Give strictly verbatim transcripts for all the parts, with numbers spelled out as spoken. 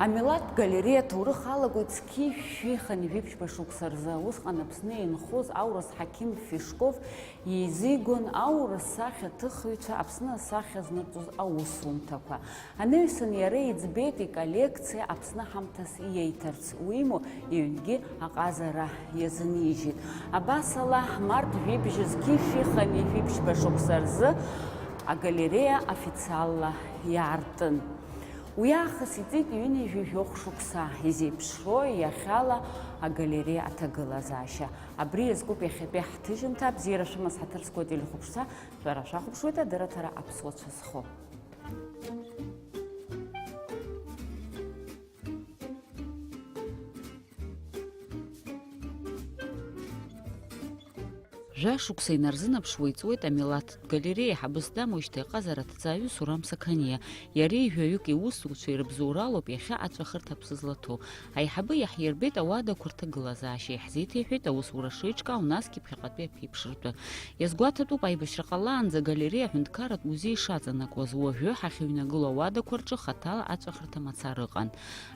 Амилаҭтә галереиа аҭоурых алагоит зқьи жәшәи хынҩажәи ԥшьба шықәса рзы. Усҟан Аԥсны инхоз аурыс ҳақьым Фишков еизигон аурыс сахьаҭыхҩцәа Аԥсны асахьа знырҵоз аусумҭақәа. Анаҩсан иара иӡбеит иколлекциа Аԥсны ҳамҭас иеиҭарц, уимоу иҩнгьы аҟазара иазынижьит. Абасала, март жәибжь зқьи жәшәи хынҩажәи ԥшьба шықәса рзы агалереиа официалла иаартын. Уи аахыс иҵит ҩынҩажәи жәохә шықәса, изеиԥшроу иахьала агалереиа аҭагылазаашьа. Абри иазкуп иахьатәи ҳҭыжьымҭа. Абзиара шәымаз, ҳаҭыр зқәу ателехәаԥшцәа, шәара шәахәаԥшуеит адырраҭара Аԥсуа цәа зху. Жәа шықәса инарзынаԥшуа иҵуеит амилаҭтә галереиа аиҳабыс дамоижьҭеи аҟазара аҭҵааҩы Сурам Сақаниа. Иареи жәаҩык иусзуҩцәеи рыбзоуралоуп иахьа аҵәахырҭа аԥсы злаҭоу. Аиҳабы иаҳирбеит ауадақәа рҭагылазаашьа, иаҳзеиҭеиҳәеит аусура шеиҿкаау, насгьы ԥхьаҟатәи аԥеиԥшратәы. Иазгәаҭатәуп, аибашьра ҟалаанӡа агалереиа аҳәынҭқарратә музеи ишаҵанакуаз, уажәы ҳахьыҩнагылоу ауадақәа рҿы хаҭала аҵәахырҭа мацара ыҟан.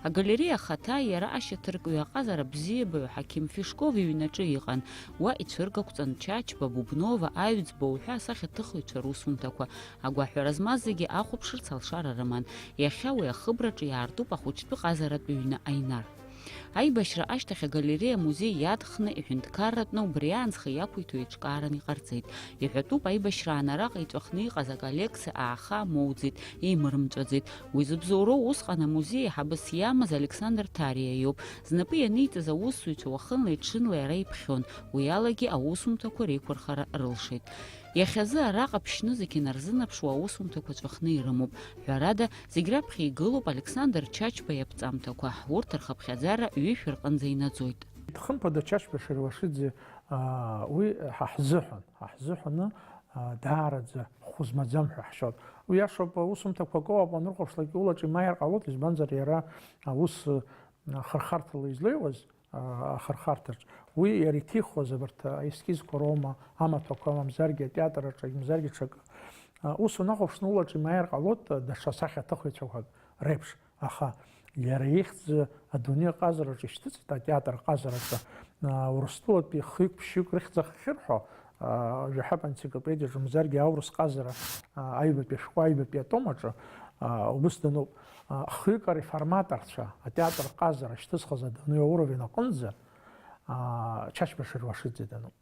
Агалереиа ахаҭа иара ашьаҭаркҩы аҟазара бзиабаҩ ҳақьым Фишков иҩнаҿы иҟан. Уа ицәыргақәҵан Чачба, Бубнова, Аҩӡба уҳәа асахьаҭыхыҩцәа русумҭақәа. Агәаҳәара змаз зегьы ахәаԥшырц алшара рыман. Иахьа уи ахыбраҿы иаартуп ахәыҷтәы ҟазаратә ҩны Аинар. Аибашьра ашьҭахь агалереиа амузеи иадхны, иҳәынҭқарратәны, убри аан зхы иақәиҭу еиҿкааран иҟарҵеит. Иҳәатәуп, аибашьраан араҟа иҵәахны иҟаз аколлекциа ааха амоуӡеит, еимырмҵәаӡеит. Уи зыбзоуроу усҟан амузеи аиҳабыс иамаз Александр Ҭариа иоуп. Знапы ианиҵаз аусзуҩцәа уахынлеи ҽынлеи ара иԥхьон, уи алагьы аусумҭақәа реиқәырхара рылшеит. Иахьазы араҟа ԥшьны зегь инарзынаԥшуа аусумҭақәа ҵәахны ирымоуп. Ҳәарада, зегь раԥхьа игылоуп Александр Чачба иаԥҵамҭақәа. Урҭ рхыԥхьаӡара ҩышәа рҟынӡа инаӡоит. Хымԥада, Чачба Шервашиӡе, аа, уи ҳа ҳзыҳәан, ҳа ҳзыҳәаны, аа, даараӡа хәы змаӡам ҳәа ҳшьоит. Уи иашоуп, аусумҭақәа акоуп, уанрыхәаԥшлак, иулаҿ имааир ҟалоит, избанзар, иара аус, аа, хырхарҭала излеиуаз, аа, ахырхарҭаҿ. Уи иара иҭихуаз абарҭ аескизқәа роума, амаҭәақәа, мамзаргьы атеатр аҿы, мамзаргьы ҽакы. Ус унахәаԥшны улаҿ имааир ҟалоит даҽа сахьаҭыхыҩцәақәак реиԥш, аха иара ихьӡ адунеи аҟазараҿы ишьҭыҵит, атеатр ҟазараҿы. Урыстәылатәи хҩык-ԥшьҩык рыхьӡ ахьырҳәо, жәаҳәап ансиклопедиаҿы, мамзаргьы аурыс ҟазара, аҩбатәи ашәҟәы, аҩбатәи атом аҿы, убыс дануп. Хҩык ареформаторцәа атеатр ҟазара шьҭызхыз адунеи ауровень аҟынӡа, Чачба Шервашиӡе дануп.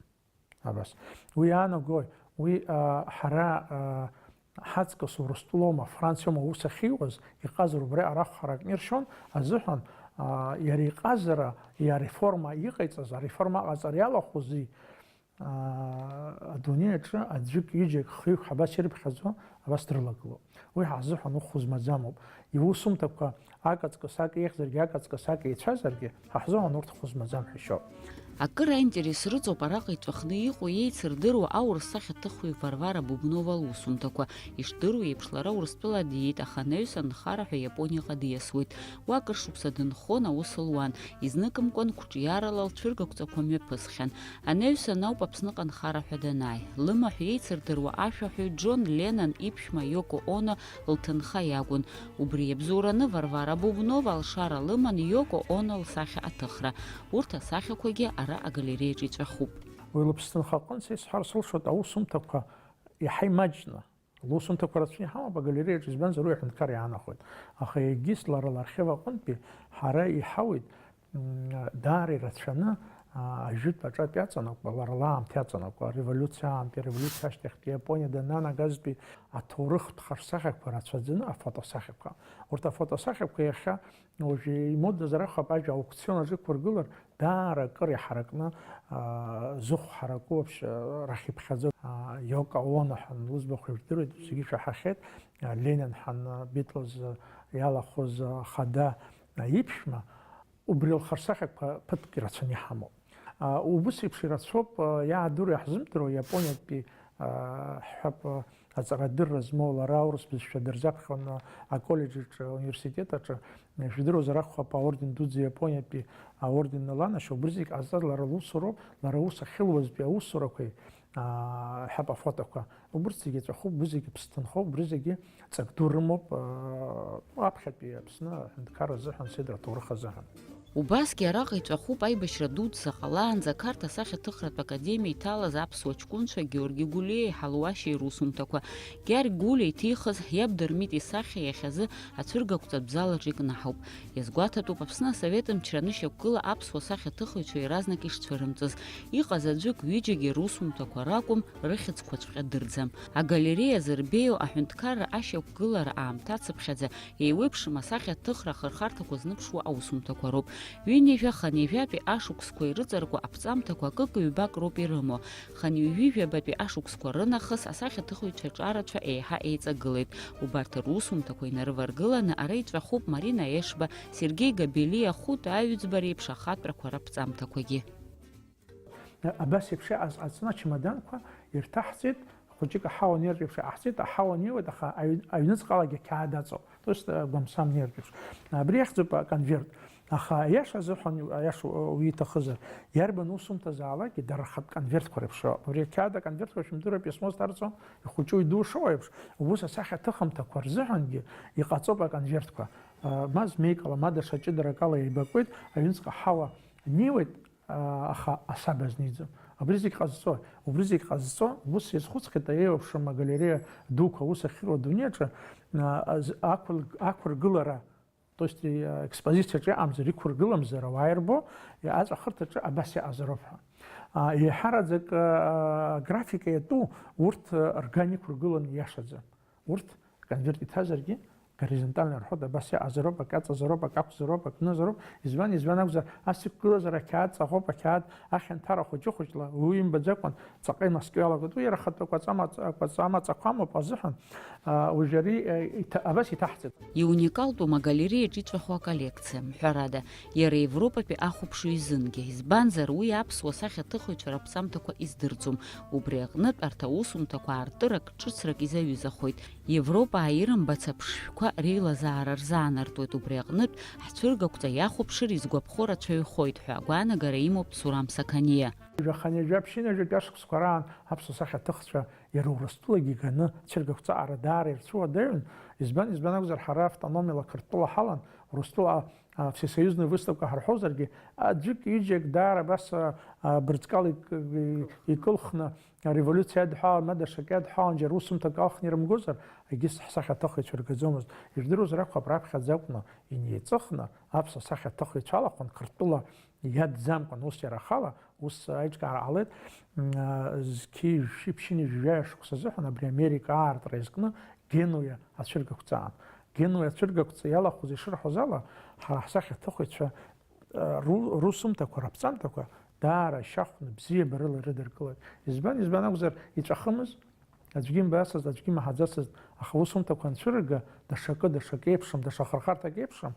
Абас. Уи иаанагои? Уи, а, ҳара, а, ҳаҵкыс Урыстәылоума, Франциоума аус ахьиуаз, иҟазар убри арахә ҳаракны иршьон азыҳәан, а, иара иҟазара, иареформа иҟаиҵаз, ареформа аҟаҵара иалахәызи, а, адунеи аҿы аӡәык, ҩыџьак, хҩык ҳабас ирыԥхьаӡо, абас дрылагылоуп. Уи ҳазыҳәан ухә змаӡамоуп. Иусумҭақәа акаҵкыс ак еиӷьзаргьы, акаҵкыс ак еицәазаргьы, ҳа ҳзыҳәан урҭ хәы змаӡам ҳәа ишьоуп. Акыр аинтерес рыҵоуп араҟа иҵәахны иҟоу, еицырдыруа аурыс сахьаҭыхҩы Варвара Бубнова лусумҭақәа. Ишдыру еиԥш, лара Урыстәыла диит, аха анаҩсан нхара ҳәа Иапониаҟа диасуеит. Уа акыр шықәса дынхон, аус луан. Изныкымкәан қәҿиарала лцәыргақәҵақәа мҩаԥысхьан. Анаҩсан ауп Аԥсныҟа нхара ҳәа данааи. Лымаҳә еицырдыруа ашәаҳәаҩ Џон Леннон иԥшәма Иоко Оно лҭынха иакәын. Убри иабзоураны Варвара Бубнова алшара лыман Иоко Оно лсахьа аҭыхра. Урҭ асахьақәагьы ара агалереиаҿы иҵәахуп. Уи лыԥсҭынха аҟынтә исҳәар сылшоит, аусумҭақәа иаҳа имаҷны. Лусумҭақәа рацәаны иҳамоуп агалереиаҿы, избанзар, уи аҳәынҭқар иаанахоит. Аха егьыс лара лархив аҟынтәи ҳара иҳауеит, м, даара ирацәаны, а, ажәытә аҿатә иаҵанакуа, лара лаамҭа иаҵанакуа, ареволиуциа аамҭеи ареволиуциа ашьҭахьтәи Иапониа дананагазтәи аҭоурыхтә хаҿсахьақәа рацәаӡаны афотосахьақәа. Урҭ афотосахьақәа иахьа уажә имодазар акәхап, ажәа аукцион аҿы иқәыргылар, даара акыр иҳаракны, а, зыхә ҳараку вообще, а, рахь иԥхьаӡо, а, Иоко Оно ҳәа лыӡбахә ижәдыруеит, зегьы ишәаҳахьеит, а, Ленин ҳәа, а, Битлз, а, иалахәыз, а, ахада, а, иԥшәма, убри лхаҿсахьақәа ԥыҭк ирацәаны иҳамоуп. А, убыс еиԥш ирацәоуп, а, иаадыруа иаҳзымдыруа Иапониатәи, а, ҳҳәап, а, аҵарадырра змоу, лара аурыс бызшәа дырзаԥхьон, а, аколлеџь аҿы, ауниверситет аҿы, Ишәдыруазар акәхап, аорден дуӡӡа Иапониатәи аорден аланашьа, убри зегь ҟазҵаз лара лусуроуп, лара ус ахьылуазтәи аусурақәеи, аа, ҳәап афотоқәа. Убырҭ зегьы ҵәахуп, убри зегьы ԥсҭынхоуп, убри зегьы ҵак ду рымоуп, аа, аԥхьатәи Аԥсны аҳәынҭқарра азыҳәан, Сида аҭоурых азыҳәан. Убасгьы араҟа иҵәахуп аибашьра дуӡӡа ҟалаанӡа Қарҭ асахьаҭыхратә академиа иҭалаз аԥсуа ҷкәынцәа Георги Гәлиеи Ҳалуашьеи русумҭақәа. Георги Гәлиа иҭихыз, иаб Дырмит исахьа иахьазы ацәыргақәҵатә залаҿ икнаҳауп. Иазгәаҭатәуп Аԥсны асовет мчра анышьақәгыла аԥсуа сахьаҭыхыҩцәа иаразнак ишцәырымҵыз. Иҟаз аӡәык, ҩыџьагьы русумҭақәа ракәым, рыхьӡқәаҵәҟьа дырӡам. Агалереиа зырбеиоу аҳәынҭқарра ашьақәгылара аамҭацыԥхьаӡа еиуеиԥшым асахьаҭыхра ахырхарҭақәа зныԥшуа аусумҭақәа роуп. Ҩынҩажәа-хынҩажәатәи ашықәсқәа ирыҵаркуа аԥҵамҭақәа акык-ҩбак роуп ирымоу. Хынҩажәи жәабатәи ашықәсқәа рынахыс асахьаҭыхыҩцәа ҿарацәа еиҳа еиҵагылеит. Убарҭ русумҭақәа инарываргыланы ара иҵәахуп Марина Ешба, Сергеи Габелиа, Хәыта Аҩӡба реиԥш ахатәрақәа раԥҵамҭақәагьы. Абас еиԥш иҟаз ҟаҵаны ачамаданқәа ирҭаҳҵеит, хәыҷык аҳауа неиртә еиԥш иҟаҳҵеит, аҳауа неиуеит, аха аҩ-, аҩныҵҟалагьы ақьаад аҵоуп, то есть, э, гәамсам неиртә еиԥш. Абри иахьӡуп аконверт. Аха аиаша азыҳәан, аиаша уиҭахызар, иарбан усумҭазаалакгьы дара рхатә конвертқәа реиԥш роуп. Абри ақьаад аконвертқәа шәымдыруа письмо зҭарҵо, ихәыҷу иду шыҟоу еиԥш, убыс асахьаҭыхымҭақәа рзыҳәангьы иҟаҵоуп аконвертқәа. Ма змеикала, ма даҽа ҷыдаракала еибакуеит, аҩныҵҟа аҳауа неиуеит, аха асаба азниӡом. Абри зегь ҟазҵо, убри зегь ҟазҵо, ус иазхәыцхьеит, еиуеиԥшым агалереиа дуқәа аус ахьыруа адунеиаҿы, а, з-, ақәырг-, ақәыргылара, то есть, а, експозициаҿы иҟамзар, иқәыргыламзар, ауаа ирбо, аҵәахырҭаҿы абас иҟазароуп ҳәа. А, еиҳараӡак, а, графика иатәу урҭ, а, рган иқәыргыланы ииашаӡам. Урҭ конверт иҭазаргьы, горизонтально рҳәоит, абас иаҟазароуп, акы аҵазароуп, акы ақәзароуп, акы нызароуп. Избан, избан акәзар, ас иқәгылазар, ақьаад ҵаӷоуп, ақьаад ахьанҭара хәыҷы-хәыҷла, уи имбаӡакәан, ҵаҟа имаскьо иалагоит. Уи иара ахатәы кәаҵама-, кәаҵамаҵақәа амоуп азыҳәан, а, уажә ари, а, иҭа-, абас иҭаҳҵеит. Иуникалтәума агалереиаҿ иҵәаху аколлекциа? Мҳәарада, иара Европатәи ахәаԥшҩы изынгьы, избанзар, уи аԥсуа сахьаҭыхыҩцәа раԥҵамҭақәа издырӡом. Убри аҟнытә, арҭ аусумҭақәа аартырак, ҿыцрак изаҩызахоит. Европаа ирымбац аԥшшәқәа реилазаара рзаанартуеит, убри аҟнытә, ҳцәыргақәҵа иахәаԥшыр изгәаԥхо рацәаҩхоит ҳәа агәаанагара имоуп Сурам Сақаниа. Жәаха-ҩажәа ԥшьынҩажәатәи ашықәсқәа раан аԥсуа сахьаҭыхцәа иара Урыстәылагьы иганы ацәыргақәҵаҟара даара ирцәуадаҩын. Избан, избан акәзар, ҳара автономиала Қырҭтәыла ҳалан, Урыстәыла, а, всесоюзная выставка ҳарҳәозаргьы, аӡәык-ҩыџьак даара абас, а, а, бырҵкала ик-, икылхны, ареволиуциа иадҳәалан, ма даҽакы иадҳәалан, џьара усумҭак алхны ирымгозар, егьыс ҳсахьаҭыхыҩцәа иргаӡомызт. Ижәдыруазар акәхап, раԥхьаӡа акәны инеиҵыхны аԥсуа сахьаҭыхыҩцәа алахәын, Қырҭтәыла иатәӡамкәан, ус иара ахала, ус аиҿкаара ҟалеит, м, а, зқьи жәшәи ԥшьынҩажәи жәаҩа шықәса азыҳәан абри Америка аартра иазкны Генуа ацәыргақәҵаан. Генуа ацәыргақәҵа иалахәыз ишырҳәоз ала, ҳара ҳсахьаҭыхыҩцәа ру-, русумҭақәа, раԥҵамҭақәа даара шьахәны, бзиабарыла ирыдыркылеит. Избан, избан акәзар, иҵәахымыз, аӡәгьы имбацызт, аӡәгьы имаҳаӡацызт, аха аусумҭақәа анцәырырга, даҽакы, даҽакы еиԥшым, даҽа хырхарҭак еиԥшым.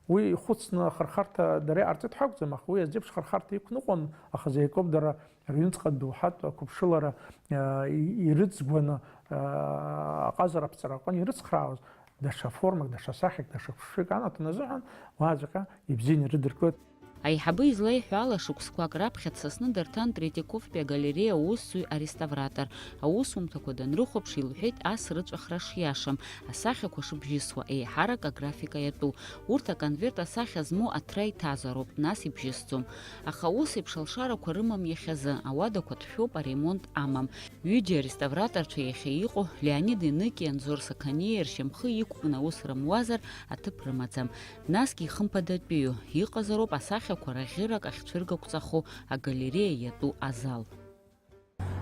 Уи ихәыцны ахырхарҭа дара иҟарҵеит ҳәа акәӡам, аха уи азеиԥш хырхарҭа иқәныҟәон, аха зеикоуп дара рҩныҵҟа доуҳатә ақәыԥшылара, а, и-, ирыҵгәаны, а, аҟазара аԥҵара аҟны ирыцхраауаз, даҽа формак, даҽа сахьак, даҽа ԥшшәык анаҭон азыҳәан, уаҵәҟьа ибзианы ирыдыркылеит. Аиҳабы излеиҳәо ала, шықәсқәак раԥхьа дсасны Дарҭан Третьяковтәи агалереиа аусзуҩ ареставратор, аусумҭақәа данрыхәаԥш, илҳәеит ас рыҵәахра шиашам, асахьақәа шыбжьысуа, еиҳарак аграфика иатәу. Урҭ аконверт асахьа змоу аҭра иҭазароуп, нас ибжьысӡом. Аха ус еиԥш алшарақәа рымам иахьазы, ауадақәа ҭшәоуп, аремонт амам. Ҩыџьа ареставраторцәа иахьа иҟоу, Леонид Еныкиа, Анзор Сақаниа ршьамхы иқәкны аус рымуазар, аҭыԥ рымаӡам. Насгьы ихымԥадатәиу, иҟазароуп асахьақәа раӷьырак ахьцәыргақәҵахо агалереиа иатәу азал.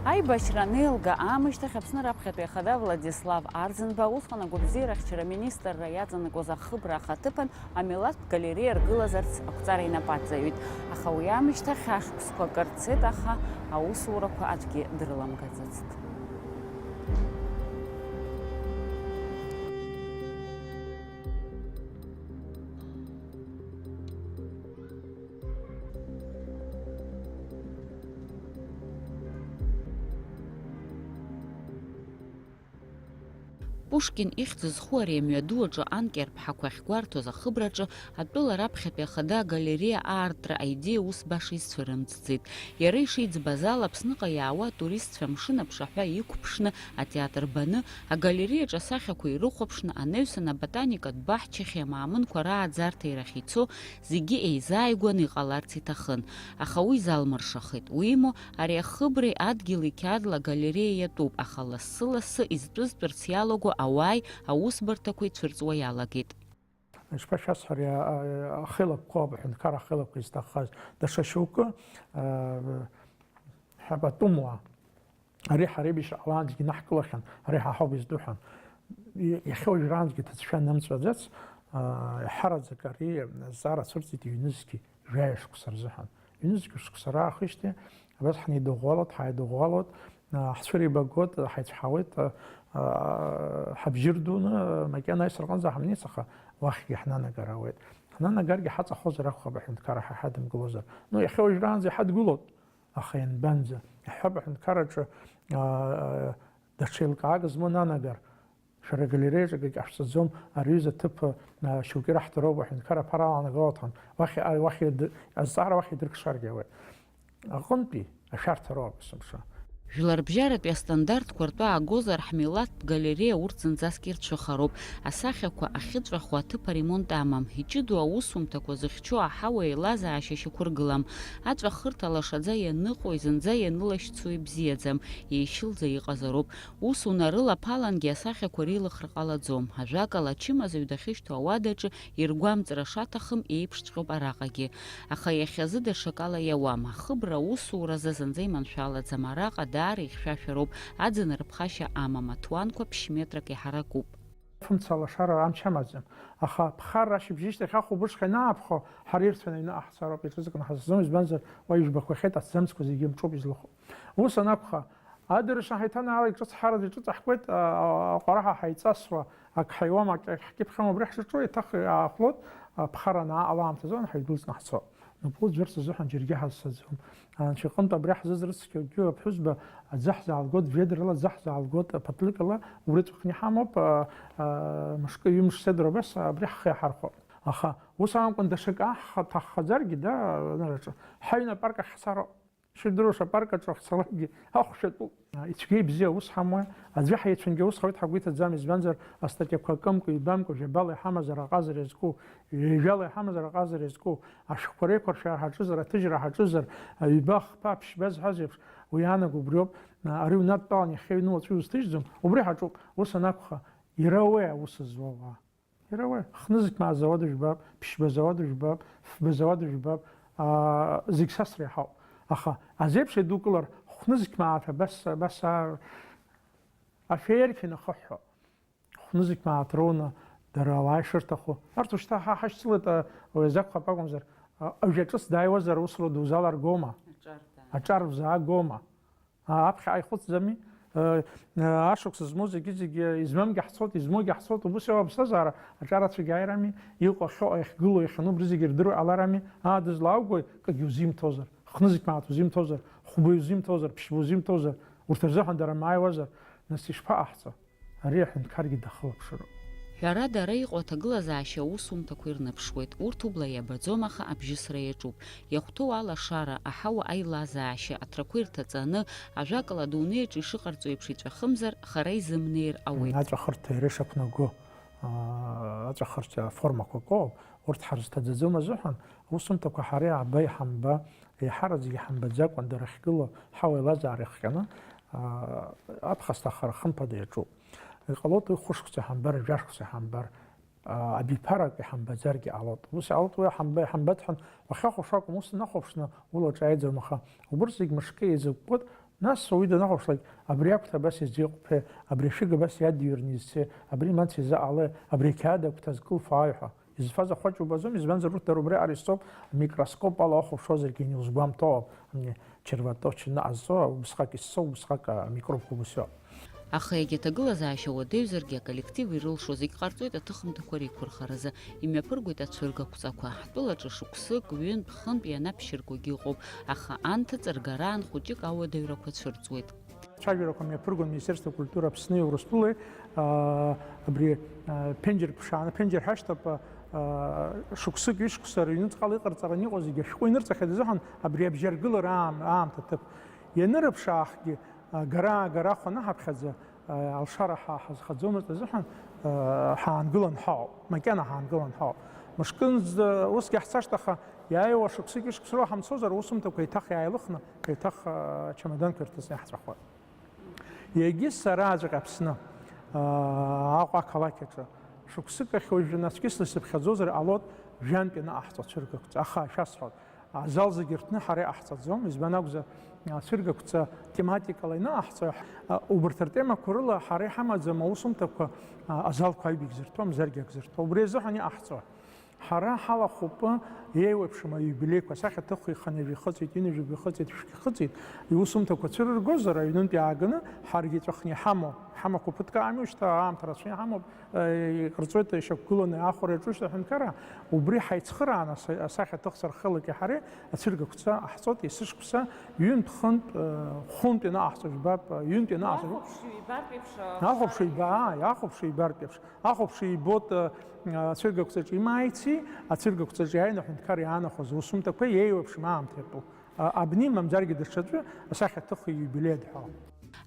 Аибашьра анеилга аамышьҭахь Аԥсны раԥхьатәи ахада Владислав Арӡынба, усҟан агәабзиарахьчара аминистрра иаҵанакуаз ахыбра ахаҭыԥан амилаҭтә галереиа ргылазарц ақәҵара инапы аҵаҩит. Аха уи аамышьҭахь ашықәсқәа акыр цеит, аха аусурақәа аӡәгьы дрыламгаӡацт. Пушкин ихьӡ зху ари амҩаду аҿы анкьа рԥҳақәа ахьгәарҭоз ахыбраҿы атәыла раԥхьатәи ахада агалереиа аартра аидеиа ус баша изцәырымҵӡеит. Иара ишиӡбаз ала, Аԥсныҟа иаауа атуристцәа амшын аԥшаҳәа иқәԥшны, атеатр баны, агалереиаҿы асахьақәа ирыхәаԥшны, анаҩсан аботаникатә баҳчахьи амаамынқәа рааӡарҭеи рахь ицо, зегьы еизааигәаны иҟаларц иҭахын. Аха уи залмыршахеит. Уимоу, ари ахыбреи адгьыли қьаадла агалереиа иатәуп, аха лассы-лассы изтәызтәырц иалаго ауааи аусбарҭақәеи цәырҵуа иалагеит. Ишԥашәасҳәари, а, а, ахеилакқәоуп, аҳәынҭқарра ахеилақәа изҭаххаз. Даҽа шьоукы, а, ҳабатәымуаа, ари ҳара еибашьра ҟалаанӡагьы инаҳкылахьан, ари ҳа ҳауп изтәу ҳәан. И-, иахьа уажәраанӡагьы ҭыӡшәа нымҵәаӡац, а, иаҳараӡак ари азҵаара цәырҵит ҩнызқьи жәаҩа шықәса рзыҳәан. Ҩнызқьи шықәса раахижьҭеи абас ҳнеидыӷәӷәалоит, ҳааидыӷәӷәалоит, а, ҳцәырибагоит, ҳаицәҳауеит, а, а, ҳабжьы рдуны, макьана аисраҟынӡа ҳамнеиц, аха уахьгьы ҳнанагар ауеит. Ҳнанагаргьы ҳаҵахозар акәхап, аҳәынҭқарра ҳа ҳадымгылозар. Ну, иахьа уажәраанӡа иҳадгылоуп, аха ианбанӡа? Иаҳҳәап, аҳәынҭқарраҿы, а, даҽа еилкаак змоу нанагар, шәара агалереиаҿ акгьы ҟашәҵаӡом, ари аҩыза аҭыԥ, а, шьоук ираҳҭароуп, аҳәынҭқарра аԥара аланагалоит ҳәа, уахь, а, уахь идыр-, азҵаара уахь идыркшаргьы ауеит. Аҟынтәи ашәарҭароуп есымша. Жәларбжьаратәи астандартқәа ртәы аагозар, ҳмилаҭтә галереиа урҭ зынӡаск ирцәыхароуп. Асахьақәа ахьыҵәахуа аҭыԥ аремонт амам, иҷыдоу аусумҭақәа зыхьчо аҳауа еилазаашьа шьақәыргылам. Аҵәахырҭа лашаӡа ианыҟои зынӡа ианылашьцои бзиаӡам, еишьылӡа иҟазароуп. Ус унарылаԥалангьы асахьақәа реилыхра ҟалаӡом. Ажәакала, ачымазаҩ дахьышьҭоу ауадаҿы иргәамҵра шаҭахым еиԥшҵәҟьоуп араҟагьы. Аха иахьазы даҽакала иауам. Ахыбра аусуразы зынӡа иманшәалаӡам. Араҟа даара ихьшәашәароуп, аӡынра ԥхашьа амам, аҭуанқәа ԥшь-метрак иҳаракуп. Фымца алашара амч амаӡам. Аха ԥхарра ашьыбжьышьҭахь ахәылбыҽха ианааԥхо, ҳара ирцәаны аҩныҟа ҳцароуп, иаҿызкны ҳазхаӡом, избанзар, уа ижәбақәахьеит, аҭӡамцқәа зегьы мҿуп излыху. Ус анакәха, адырра ҳаиҭанаалеит, ҿыц ҳараӡа иҿыҵаҳкуеит, а, а, аҟәараҳәа ҳаиҵасуа, ак ҳаиуам, ак ҳкьыԥхьуам, убри ҳшаҿу еиҭах иаахәлоит, а, ԥхара анааҟало аамҭазы ҳаидәылҵны ҳцо. Напы ӡәырц азыҳәан џьаргьы ҳазцаӡом. Анцәа иҟынтә абри ҳзызрыцқьоу џьоук ԥҳәызба аӡы ҳзаалгоит, ведрала аӡы ҳзаалгоит, ԥаҭлыкала убри аҵәахны иҳамоуп, а, а, мышкы, ҩымш седроу абас абри ҳхы иаҳархәап. Аха ус амкәан даҽакы аҳ-, ҳҭаххаӡаргьы, да, анараҿы, ҳаҩны апарк ахь ҳцароуп. Шәдыруша, апарк аҿы ҳцалакгьы ахәшә атәуп. Ицәгьа ибзиа ус ҳамуа, аӡәы ҳаицәангьы ус ҳауеит ҳгәы иҭаӡам, избанзар, астатиақәа акымкәа, ибамкәа, жәабала иҳамазар аҟазара иазку, ҩажәала иҳамазар аҟазара иазку, ашәҟәқәа реиқәыршәара ҳаҿызар, аҭыжьра ҳаҿызар, ҩба, хԥа, ԥшьба зҳәаз еиԥш, уи иаанаго убриоуп, ари унадтәалан иахьа иҩны уаҵәы иузҭыжьӡом, убри ҳаҿуп, ус анакәха, иара уеи аус зуа уаа. Иара уи, хнызқьмаа зауада жәбап, ԥшьба зауада жәбап, фба зауада жәбап, аа, зегь сасра иаҳауп. Аха азеиԥш еидукылар, хәнызқьмааҭ абас, абас аар-, афеерқьа инахыҳәҳәо. Хәнызқьмааҭ роуны дара ауаа ишырҭаху. Арҭ ушьҭа ҳа ҳашьцылеит, а, уи азакәхап акәымзар, а, ажәа ҿыц дааиуазар, аусура дузаларгома? Аҿар, да. Аҿар узаагома? Аа, аԥхьаҟа ихәыцӡами? Э, э, ашықәс змоу зегьы-зегьы измамгьы ҳцоит, измоугьы ҳцоит, убыс иоуа аԥсҭазаара аҿарацәагьы ааирами, иҟоу ахьыҟоу, иахьгылоу, иахьану абри зегьы ирдыруа иҟаларами, аа, дызлааугои, акгьы узимҭозар, хнызқьмааҭ узимҭозар, хәба узимҭозар, ԥшьба узимҭозар, урҭ рзыҳәан дара мааиуазар, нас ишԥаҟаҳҵо? Ари аҳәынҭқаргьы дахылаԥшыроуп. Ҳәарада, ара иҟоу аҭагылазаашьа аусумҭақәа ирныԥшуеит, урҭ убла иабаӡом, аха абжьысра иаҿуп. Иахәҭоу алашара, аҳауа аилазаашьа, аҭрақәа ирҭаҵаны, ажәакала, адунеи аҿы ишыҟарҵо еиԥш иҵәахымзар, хара изымнеир ауеит. Аҵәахырҭа иара ишақәнаго, аа, аҵәахырҭа аформақәа акоуп, урҭ ҳарызҭаӡаӡом азыҳәан, аусумҭақәа ҳара иаҳба, иҳамба, еиҳараӡак иҳамбаӡакәан дара ахьгылоу, ҳауа еилазаара ихҟьаны, аа, аԥхасҭахара хымԥада иаҿуп. Иҟалоит уи хәышықәса иҳамбар, жәашықәса иҳамбар, аа, абиԥарак иҳамбаӡаргьы ҟалоит. Ус иҟалоит уи иҳамба-, иҳамбац ҳәан уахьахәаԥшуа акәым, ус унахәаԥшны улаҿы иааиӡом, аха убырҭ зегь мышкы еизыкәкәоит, нас уаҩы данахәаԥшлак, абри ақәҭа абас изеиҟәԥеи, абри ашәыга абас иадыҩрны изцеи, абри имаца изыҟалеи, абри ақьаад агәҭа зкылфо ааи ҳәа. Изфаз ахәаҷ убаӡом, избанзар урҭ дара убриаҟара исҵоуп, амикроскоп ала уахәаԥшуазаргьы иузгәамҭо, ани червоточина ҟазҵо, убысҟак иссоу, убысҟак амикробқәа убыс иоуп. Аха егьа ҭагылазаашьа уадаҩзаргьы, аколлектив ирылшо зегь ҟарҵоит аҭыхымҭақәа реиқәырхаразы, имҩаԥыргоит ацәыргақәҵақәа. Ҳтәылаҿы шықәсык, ҩынтә, хынтә ианаԥшьыргогьы ыҟоуп, аха анҭыҵ ргараан хәыҷык ауадаҩрақәа цәырҵуеит. Цәажәарақәа мҩаԥыргон Министерство культуры Аԥсни Урыстәылеи, аа, абри, аа, ԥенџьыр ԥшааны, ԥенџьыр ҳашьҭоуп, аа, шықәсык, ҩышықәса рыҩнуҵҟала иҟарҵараны иҟоу зегьы ашәҟәы инырҵахьеит азыҳәан абри абжьаргылара аам-, аамҭа ҭыԥ. Ианырыԥшаахгьы, аа, гара-аагарахә анаҳаԥхьаӡа, аа, алшара ҳа-, ҳазхаӡомызт азыҳәан, аа, ҳаангылан ҳаауп, макьана ҳаангылан ҳаауп. Мышкынӡа усгьы ҳцашт, аха иааиуа шықәсык, ҩышықәса рыла ҳамцозар, аусумҭақәа еиҭах иааилыхны, еиҭах, аа, ачамаданқәа ирҭысны иаҳҵәахуеит. Егьи сара аӡәк Аԥсны, аа, Аҟәа ақалақь аҿы, шықәсык ахь уажәы нацәкьысны сыԥхьаӡозар ҟалоит, жәантә ианыҟаҳҵо ацәыргақәҵа. Аха шәасҳәоит, азал зегьы рҭны ҳара иҟаҳҵаӡом, избан акәзар, ацәыргақәҵа тематикала ианыҟаҳҵо, а, убарҭ ртемақәа рыла ҳара иҳамаӡам аусумҭақәа, а, азалқәа аҩбагь зырҭо, амзаргьы ак зырҭо. Убри азыҳәан иҟаҳҵо. Ҳара ҳалахәуп еиуеиԥшым аиубилеиқәа, асахьаҭыхҩы хынҩажәа ихыҵит, ҩынҩажәа ихыҵит, шәҟәгьы ихыҵит, иусумҭақәа цәырыргозар, аҩнынтә иааганы ҳаргьы иҵәахны иҳамоу, ҳамақәа ԥыҭк аами уажәшьҭа, аамҭа рацәа иҳамоуп, э, иҟарҵоит ишьақәгыланы ахәара иаҿу шьҭа аҳәынҭқарра, убри ҳаицхырааны аса-, асахьаҭыхцәа рхылаки ҳареи ацәыргақәҵа ҟаҳҵоит, есышықәса ҩынтә-хынтә, э, хәынтә ианаҟаҳҵо жәбап, ҩынтә ианаҟаҳҵо жәбап. Ахәаԥшыҩ ибартә еиԥш, ахәаԥшыҩ иба-, ааи, ахәаԥшыҩ ибартә еиԥш. Ахәаԥшыҩ ибоит, э, ацәыргақәҵаҿы имааици, ацәыргақәҵаҿы иааины аҳәынҭқар иаанахәаз аусумҭақәа еиуеиԥшым аамҭа иатәу, а, абни мамзаргьы даҽаӡәы асахьаҭыхҩы иубилеи адҳәо.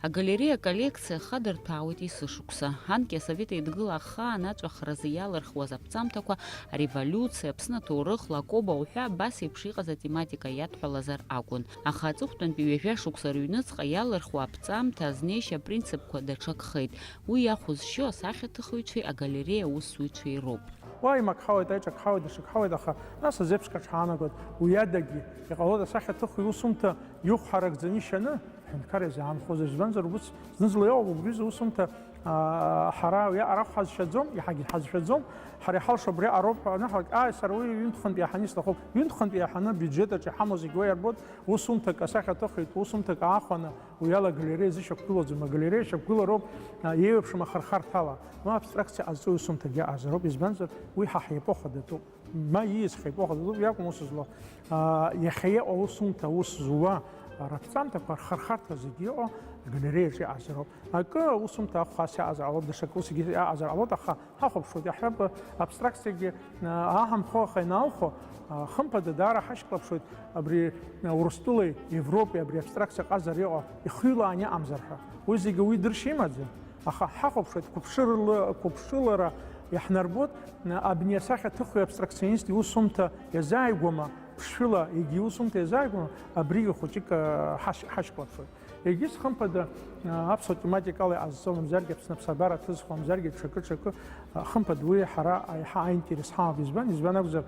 Агалереиа аколлекциа хадырҭәаауеит есышықәса. Анкьа Асовет Еидгыла ахаан аҵәахразы иалырхуаз аԥҵамҭақәа, ареволиуциа, Аԥсны аҭоурых, Лакоба уҳәа абас еиԥш иҟаз атематика иадҳәалазар акәын. Аха аҵыхәтәантәи ҩажәа шықәса рыҩныҵҟа иалырхуа аԥҵамҭа азнеишьа апринципқәа даҽакхеит. Уи иахәызшьо асахьаҭыхыҩцәеи агалереиа аусзуҩцәеи роуп. Уа имакхауеит, аиҿакхауеит, даҽакхауеит, аха нас азеиԥш ҟаҽаанагоит. Уи адагьы, иҟалоит асахьаҭыхҩы иусумҭа ихә ҳаракӡаны ишьаны, аҳәынҭқар иазаанхозар, избанзар, убыс зны-зынла иҟоуп, убри аҩыза усумҭа, аа, ҳара уиаҟара ҳазшәаӡом, иаҳагьы ҳазшәаӡом, ҳара иҳалшо абриаҟароуп ҳәа анаҳалак, ааи, сара уи ҩынтә-хынтә иаҳаны исҭахуп, ҩынтә-хынтә иаҳаны абиуџьет аҿы иҳамоу зегь уа иарбоит, усумҭак асахьаҭыхҩы, усумҭак аахәаны, Уи ала агалереиа зышьақәгылаӡом, агалереиа шьақәгылароуп, а, еиуеиԥшым ахырхарҭала. Уа абстракциа ҟазҵо усумҭагьы аҟазароуп, избанзар, уи ҳа ҳепоха датәуп. Ма ииз ҳепоха датәуп, иакәым ус злоу. А, иахьа иҟоу усумҭа аус зуа, а, раԥҵамҭақәа рхырхарҭа зегьы иҟоу агалереиаҿы иҟазароуп. Акы аусумҭа ахәхас иаҟазар ҟалоит, даҽакы усгьы иаҟазар ҟалоит, аха Ҳахәаԥшуеит, иаҳҳәап, абстракциагьы, а, аҳамхо аха иналхо, а, хымԥада даара ҳашьклаԥшуеит абри, а, Урыстәылеи Европеи абри абстракциа ҟазара иҟоу ихыҩлаан иҟамзар ҳәа. Уи зегьы уи дыршьа имаӡам, аха ҳахәаԥшуеит, қәыԥшырла-, қәыԥшылара иаҳнарбоит, а, абни асахьаҭыхҩы абстракционист иусумҭа иазааигәоума, ԥшшәыла егьи иусумҭа иазааигәоума, абригьы хәыҷык, а, ҳашь-, ҳашьклаԥшуеит. Егьыс, хымԥада, а, аԥсуа тематикала иҟазҵо мамзаргьы Аԥсны аԥсабара ҭызхуа мамзаргьы ҽакы-ҽакы, а, хымԥада уи ҳара аиҳа аинтерес ҳамоуп. Избан, избан акәзар,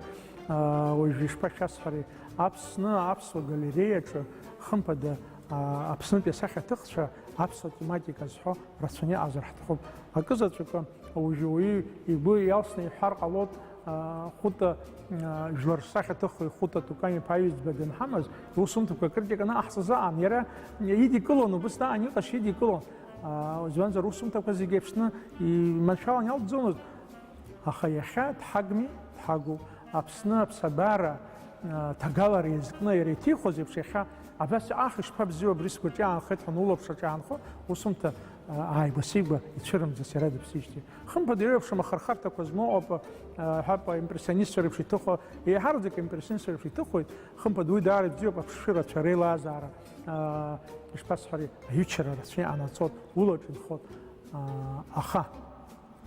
а, уажәы ишԥашәасҳәари, Аԥсны аԥсуа галереиаҿы, хымԥада, а, Аԥснытәи асахьаҭыхцәа аԥсуа тематика зҳәо рацәаны иҟазар ҳҭахуп. Акызаҵәык, Уажәы уаҩы игәы иалсны иҳәар ҟалоит, аа, Хәыта, аа, жәлар рсахьаҭыхҩы Хәыта Туканиԥа иҩӡба данҳамаз, иусумҭақәа акритика анаҟаҳҵаз аан, иара идикылон, убыс аан иҟазшьа идикылон. Аа, избанзар, усумҭақәа зегьы Аԥсны иманшәалан иалҵӡомызт. Аха иахьа дҳагми, дҳагуп. Аԥсны аԥсабара, аа, ҭагалара иазкны иара иҭихуаз еиԥш, иахьа абас, аҳ, ишԥабзиоу, абри сгәаҿы иаанхеит ҳәа улаԥш аҿы иаанхо, усумҭа, аа, ааигәа-сигәа ицәырымӡац иара дыԥсижьҭеи. Хымԥада, еиуеиԥшым ахырхарҭақәа змоу ауп, а, ҳәа, импрессионистцәа реиԥш иҭыху, еиҳараӡак импрессионистцәа реиԥш иҭыхуеит, хымԥада, уи даара ибзиоуп, аԥшшәы рацәа реилазаара, а, ишԥасҳәари, аҩычара рацәа иҟанаҵоит, улаҿ инхоит, а, аха,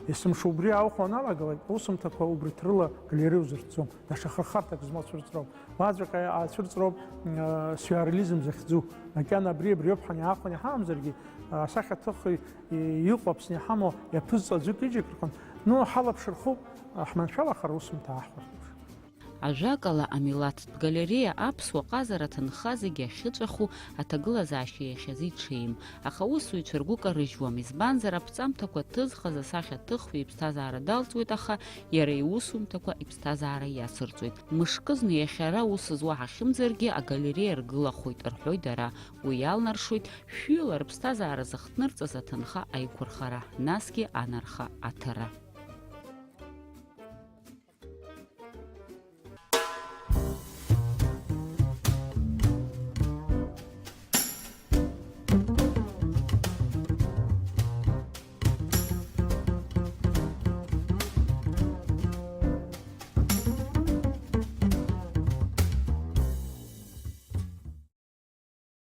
есымша убри аухәо аналагалак, аусумҭақәа убарҭ рыла галереиа узырҭӡом, даҽа хырхарҭак змоу ацәырҵроуп. Уаҵәҟьа ацәырҵроуп, м, а, сиурреализм захьӡу. Макьана абри, абриоуп ҳаниаахәаны иҳамамзаргьы, а, асахьаҭыхҩы, и-, иҟоу Аԥсны иҳамоу иаԥызҵо аӡәык ижәак рҟынтә, ну, ҳалаԥш рхуп, а, ҳманшәалахар аусумҭа аҳхәарҭоуп. Ажәакала, амилаҭтә галереиа аԥсуа ҟазара аҭынха зегьы ахьыҵәаху аҭагылазаашьа иахьазы иҽеим. Аха аусзуҩцәа ргәы карыжьуам, избанзар, аԥҵамҭақәа ҭызхыз асахьаҭыхҩы иԥсҭазаара далҵуеит, аха иара иусумҭақәа иԥсҭазаара иацырҵоит. Мышкызны иахьа ара ус зуа ҳахьымӡаргьы, агалереиа ргылахоит, рҳәоит дара. Уи иалнаршоит шәҩыла рыԥсҭазаара зыхҭнырҵаз аҭынха аиқәырхара, насгьы анарха аҭара.